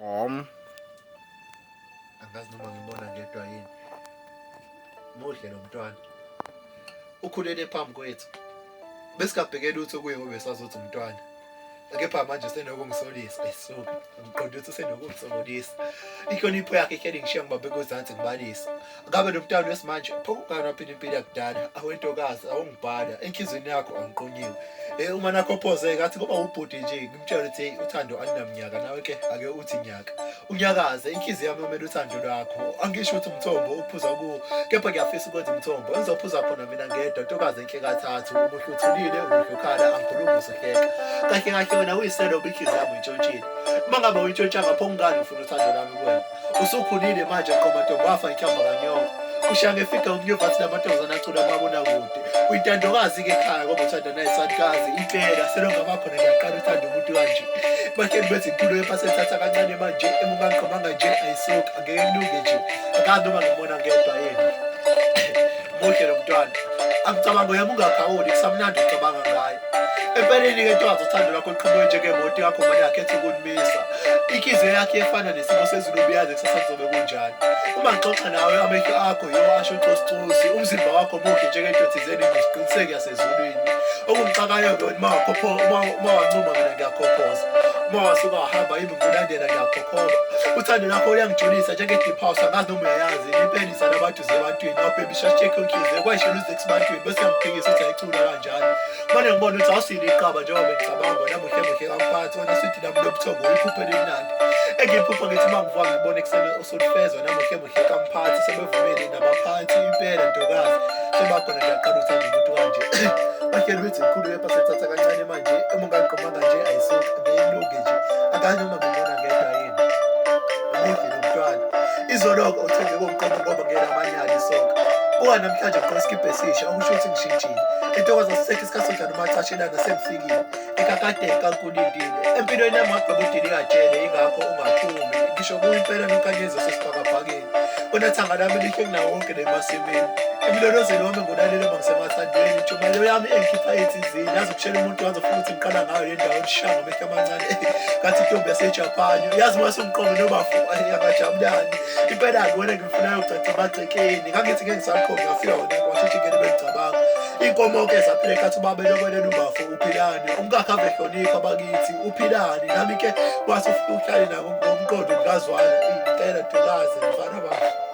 Om. Angazi noma ngibona ngedwa yini. Muhle lo mntwana. Ukhulele phambi kwethu. Besingabheke lutho kuye ngoba besazothi umntwana. Kepha manje senokungisolisa. Ayisuka. Ngiqonda ukuthi usenokungisolisa. Inhlonipho yakhe ihleli ngishiya ngibambe kozansi ngibalisa. Ngabe lo mntwana wesimanje pho kungani waphila impilo yakudala? Awentokazi awungibhala enhlizweni yakho angiqonyiwe. Eh uma nakhophoze ngathi ngoba ubhuti nje ngimtshela ukuthi hey uthando alunaminyaka nawe ke ake uthi nyaka. Unyakaze inhliziyo yami yomele uthando lwakho. Angisho ukuthi umthombo uphuza kuwo kepha ngiyafisa ukwenza umthombo engizophuza khona mina ngedwa ntokazi enhle kathathu umuhle uthulile umuhle ukhala angikhulumi usuhleka. Kahle kahle wena uyiselo inhliziyo yami uyintshontshile. Uma ngabe uyintshontshanga pho kungani ufuna uthando lwami kuwena? Usukhulile manje qoma ntombi wafa inhlamba kanyoko. Ushiya ngefika umnyuvathi lamantombazane acula kumabonakude. Uyintandokazi-ke ekhaya ngoba uthanda nayisalukazi impela selongaba khona ngiyaqala uthanda umuntu kanje. Bahleli bethi intulo yepasi ethatha kancane manje emungangiqomanga nje ayisuki angeke kulunge nje. Akazi noma ngibona ngedwa yena. Muhle lo mntwana. Angicabango yami ungakhawuli kusamnandi ukucabanga ngaye. Empeleni-ke ntokazi uthando lwakho luqhamuke njengemoto yakho mane yakhetha ukunimisa. Inhliziyo yakhe efana nesimo sezulu ubuyazi kusasa kuzobe kunjani. Uma ngixoxa nawe amehlo akho yiwo asho ucosi umzimba wakho muhle njengento thizeni nesiqiniseko yasezulwini. Okungixakayo-ke wena uma wancuma mina ngiyakhophoza. Uma wasuka wahamba yimi ngikulandela ngiyakhokhoba. Uthando lwakho luyangijulisa njenge-deep house angazi noma uyayazi impela izala abantu zebantwini wabhebisha check inhliziyo kwayishela uzex bantwini bese yamphikisa ukuthi ayicula kanjani. Mane ngibona ukuthi awusile iqaba njengoba bengicabanga namuhle muhle kamphathi wena sithi nami lobuthongo iphupho elimnandi. Engiphupha ngithi uma ngivuka ngibone ekuseni usulifezwa namuhle muhle kamphathi sebevumile nabaphansi impela ntokazi sebakhona ngiyaqala uthanda umuntu kanje. Bahleli bethi mkhulu kepha sethatha kancane manje uma ungangiqomanga nje ayisuki ngeke nje. Akazi noma ngibona ngedwa yini. Muhle lo mntwana. Izoloko uthenge komqondo ngoba ngeke amanyala isonka. Buka namhlanje ngigqoke isikibha esisha okusho ukuthi ngishintshile. Intokozo sisekho isikhathi sokudlala umacashelana sengifikile. Ekakadeni kankulindile. Empilweni yami ngagqoka udili kajele ingakho ungaphumi. Ngisho kuyimpela nonkanyezi osesibhakabhakeni. Wena thanga lami lihle kunawo wonke nemasimini. Emlolozweni wami ngulalela uma ngisemathandweni. Intshumayelo yami engikhipha insizini. Yazi ukushela umuntu wazofuna ukuthi ngiqala ngayo le ndawo nishaya ngamehlo amancane. Ngathi intombi yaseJapan. Yazi uma sumqomo nobafu angajabulani. Impela ke wena ngimfunayo ucaca emagcekeni. Ngangithi ngeke ngisakhona ngafika wena kwashintsha ingene bengicabanga. Inkomo ke zaphela ekhathi ubaba elobolela ubafu uphilani. Umkakhe ave hlonipha bakithi uphilani. Nami ke kwase ufike uhlale nako ngomqondo ngikazwana. Impela ntokazi mfana bafo.